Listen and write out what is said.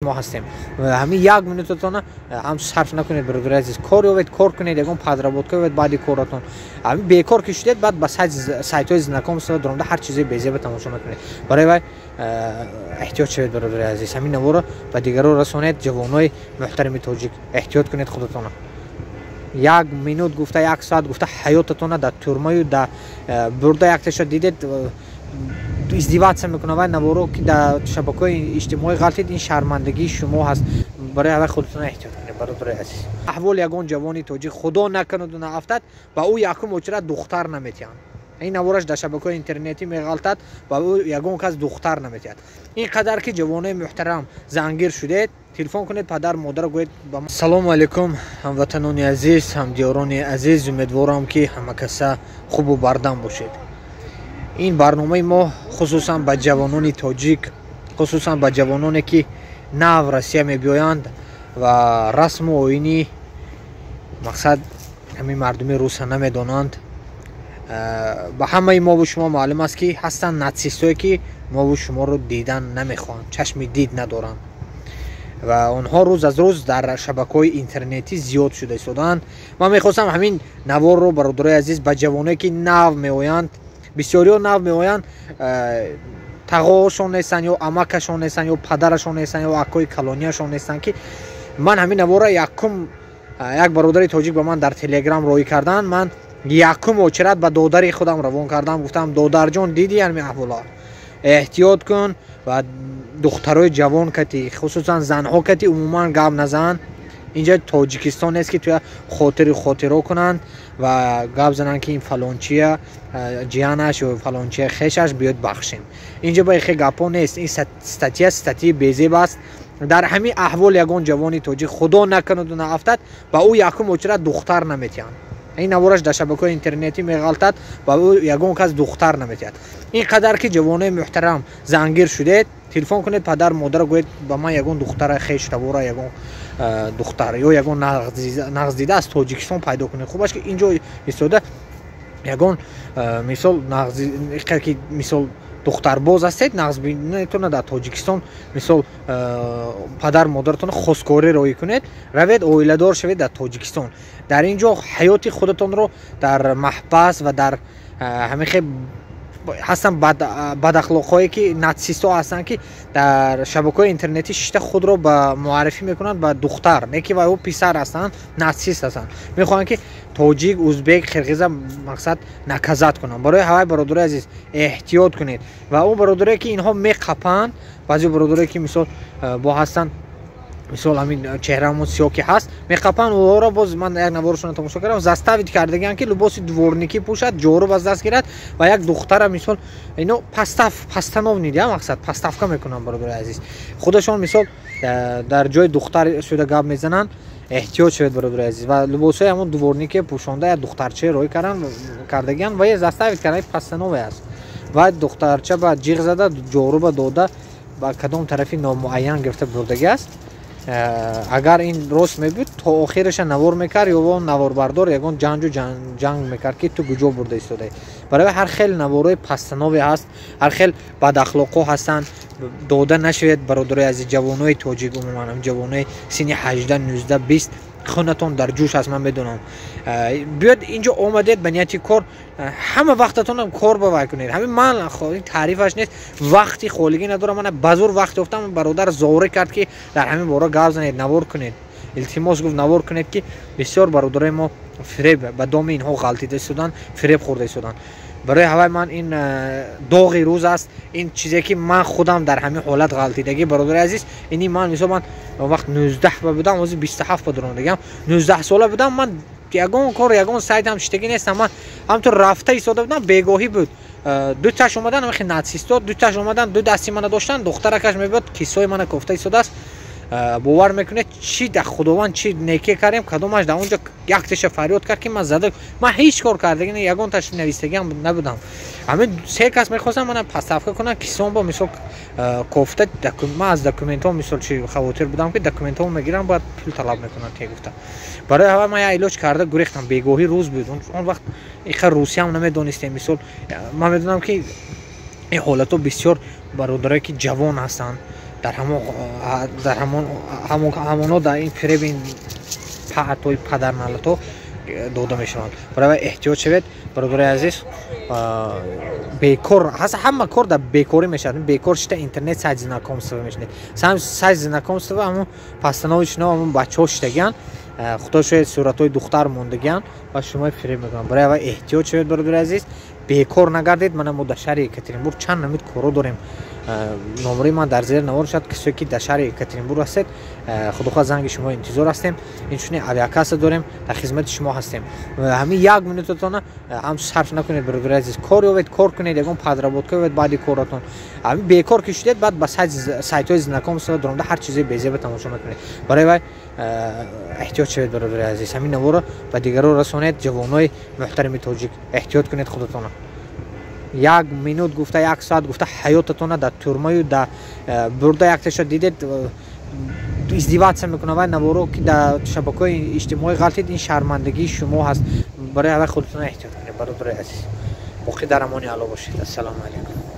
Мо ҳастем. Ҳамин як минутатона ҳам сарф накунед, бародари азиз. Кор ёвед, кор кунед, ягон подработка ёвед. Баъди коратон ҳамин бекор ки шудед, баъд ба сайтҳои знакомства даромада ҳар чизе безеба тамошо накунед. Барои вай эҳтиёт шавед, бародари азиз. Ҳамин наворо ба дигарон расонед. Ҷавонои муҳтарами тоҷик, эҳтиёт кунед худатона. Як минут гуфта, як соат гуфта, ҳаётатона дар тюрьма ю дар бурда. Якташа дидед, издеваться мекунад. Вай наворо ки дар шабакаҳои иҷтимоӣ ғалтид, ин шармандагии шумо ҳаст. Барои ҳавай худатона эҳтиёт кунед, бародари азиз. Аҳволи ягон ҷавони тоҷик, худо наканаду наафтад, ба ӯ якум очерад духтар наметиҳанд. Ин навораш дар шабакаҳои интернетӣ меғалтад, ба ӯ ягон кас духтар наметиҳад. Ин қадар ки ҷавонои муҳтарам зангир шудед, телефон кунед падар модарро, гӯед. Салому алайкум, ҳамватанони азиз, ҳамдиёрони азиз. Умедворам, ки ҳамакаса хубу бардам бошед. Ин барномаи мо хусусан ба ҷавонони тоҷик, хусусан ба ҷавононе, ки нав Россия мебиёянд ва расму оини, мақсад, ҳамин мардуми руса намедонанд. Ба ҳамаи мову шумо маълум аст, ки ҳастанд нацистое, ки мову шуморо дидан намехоҳанд, чашми дид надоранд ва онҳо рӯз аз рӯз дар шабакаҳои интернетӣ зиёд шуда истодаанд. Ман мехостам ҳамин наворро, бародарои азиз, ба ҷавоное, ки нав меоянд. Бисёриҳо нав меоянд, тағоҳошон нестанд ё амакашон нестанд ё падарашон нестанд ё акои калонияшон нестанд, ки ман ҳамин наворро якум як бародари тоҷик ба ман дар Телеграм роҳӣ карданд. Ман якум очерад ба додари худам равон кардам, гуфтам: «Додарҷон, диди ҳамин аҳволо, эҳтиёт кун ва духтарои ҷавон кати, хусусан занҳо кати умуман гап назан. Инҷа Тоҷикистон нест, ки туя хотири хотиро кунанд ва гап зананд, ки ин фалончия ҷиянаш ё фалончия хешаш, биёд бахшем». Инҷа ба ихе гапҳо нест. Ин статья статья и безеб аст. Дар ҳамин аҳвол ягон ҷавони тоҷик, худо наканаду наафтад, ба ӯ якум очерад духтар наметиҳанд. Ин навораш дар шабакаҳои интернетӣ меғалтад, ба ӯ ягон кас духтар наметиҳад. Ин қадар ки ҷавонои муҳтарам зангир шудед, телефон кунед падар модарро, гӯед: «Ба ман ягон духтара хештавора, ягон духтар ё ягон нағз дида аз Тоҷикистон пайдо кунед». Хубаш ки инҷо истода ягон, мисол, ки, мисол, духтарбоз ҳастед, нағзбинетона дар Тоҷикистон, мисол, падар модаратона хосгорӣ роҳӣ кунед, равед, оиладор шавед дар Тоҷикистон. Дар ин ҷо ҳаёти худатонро дар маҳбас ва дар ҳамин хел ҳастанд бадахлоқҳое, ки нацистҳо ҳастанд, ки дар шабакаҳои интернетӣ шишта худро ба муаррифӣ мекунанд ба духтар, не ки ва ӯ писар ҳастанд, нацист ҳастанд, мехоҳанд, ки тоҷик, узбек, қирғиза, мақсад, наказать кунанд. Барои ҳавай, бародарои азиз, эҳтиёт кунед. Ва он бародарое, ки инҳо меқапанд, баъзе бародарое, ки, мисол, бо ҳастанд, мисол, ҳамин чеҳраамон сиёҳ ки ҳаст, меқапанд онҳоро. Боз ман як наворашонро тамошо кардам, заставить кардагиам, ки либоси дворникӣ пӯшад, ҷоруб аз даст гирад ва як духтара, мисол, ино постановный я, мақсад, подставка мекунанд. Бародарои азиз, худашон, мисол, дар ҷои духтар шуда гап мезананд. Эҳтиёт шавед, бародарои азиз. Ва либосҳои ҳамон дворнике пӯшонда як духтарчае роҳӣ кардагиам ва заставить кардан, постановка аст. Ва духтарча ба ҷиғ зада, ҷоруба дода, ба кадом тарафи номуайян гирифта бурдагӣ аст. Агар ин рост мебуд, то охираша навор мекард ё он наворбардор ягон ҷанҷу ҷанг мекард, ки ту куҷо бурда истодаӣ. Барои ҳар хел наворои постановка ҳаст, ҳар хел бадахлоқҳо ҳастанд, дода нашавед, бародарои азиз. Ҷавонои тоҷик, умуман ҷавонои синни 18, 19, 20, хунатон дар ҷӯш аст, ман медонам. Биёд, инҷо омадед ба нияти кор, ҳама вақтатон кор ба вай кунед. Ҳамин ман таърифаш нест, вақти холигӣ надорам. Мана ба зур вақт ёфтам. Бародар зорӣ кард, ки дар ҳамин бора гап занед, навор кунед, илтимос, гуфт, навор кунед, ки бисёр бародарои мо фиреб ба доми инҳо ғалтида истоданд, фиреб хӯрда истоданд. Барои ҳавай ман ин доғи рӯз аст, ин чизе, ки ман худам дар ҳамин ҳолат ғалтидагӣ, бародари азиз. Ини ман, мисол, ман вақт 19 ба будам, ҳозир 27 ба дурондагиам, 19 сола будам. Ман ягон кор, ягон сайтам шиштагӣ нестам. Ман ҳамтур рафта истода будам, бегоҳӣ буд, дуташ омадан, ҳамихи нацисто дуташ омадан, ду дасти мана доштан, духтаракаш мебиёд, кисои мана кофта истодааст. Бовар мекунед, чӣ да Худованд, чӣ неке кардем, кадомаш дар онҷо яктеша фарёд кард, ки ман зада. Ман ҳеҷ кор кардагӣ, ягон таш навистагиам набудам. Ҳамин се кас мехостам мана подставка кунам, кисон бо, мисол, кофта. Ман аз документҳо, мисол, чи хавотир будам, ки документҳо мегирам, бояд пул талаб мекунанд, те гуфта. Барои ҳава ман як илоҷ карда гурехтам. Бегоҳӣ рӯз буд, он вақт иха русиям намедонистем. Мисол, ман медонам, ки ин ҳолатҳо бисёр бародарое, ки ҷавон ҳастанд. Дар ҳамоно дар ин фиреби ин паатои падарналато дода мешаванд. Барои эҳтиёт шавед, бародари азиз. Бекор ҳаст, ҳама кор дар бекорӣ мешавад. Бекор шита интернет, сайт знакомства мешунед, сайт знакомства, ҳамун постановочно, ҳамун бачаҳо шитагиан, худо шояд суратҳои духтар мондагиан ва шумо фиреб мекунанд. Барои ава эҳтиёт шавед, бародари азиз, бекор нагардед. Мана мо дар шаҳри Екатеринбург чанд намуд коро дорем. Номраи ман дар зери навор шуд. Касое ки дар шаҳри Екатеринбург ҳастед, худохоҳ занги шумо интизор ҳастем. Инчунин авиакасса дорем, дар хизмати шумо ҳастем. Ҳамин як минутатона ҳам сарф накунед, бародари азиз. Кор ёвед, кор кунед, ягон подработка ёвед. Баъди коратон, ҳамин бекор ки шудед, баъд ба сайтҳои знакомства даромада ҳар чизе безеба тамошо мекунед. Барои вай эҳтиёт шавед, бародари азиз. Ҳамин наворо ба дигаро расонед. Ҷавонои муҳтарами тоҷик, эҳтиёт кунед худатона. Як минут гуфта, як соат гуфта, ҳаётатона дар тюрьма ю дар бурда. Якташа дидед, издеваться мекунад, вай наворо ки дар шабакаҳои иҷтимоӣ ғалтид, ин шармандагии шумо ҳаст. Барои ҳавай худатона эҳтиёт кунед, бародари азиз. Боқӣ дар амони Алло бошед. Ассалому алайкум.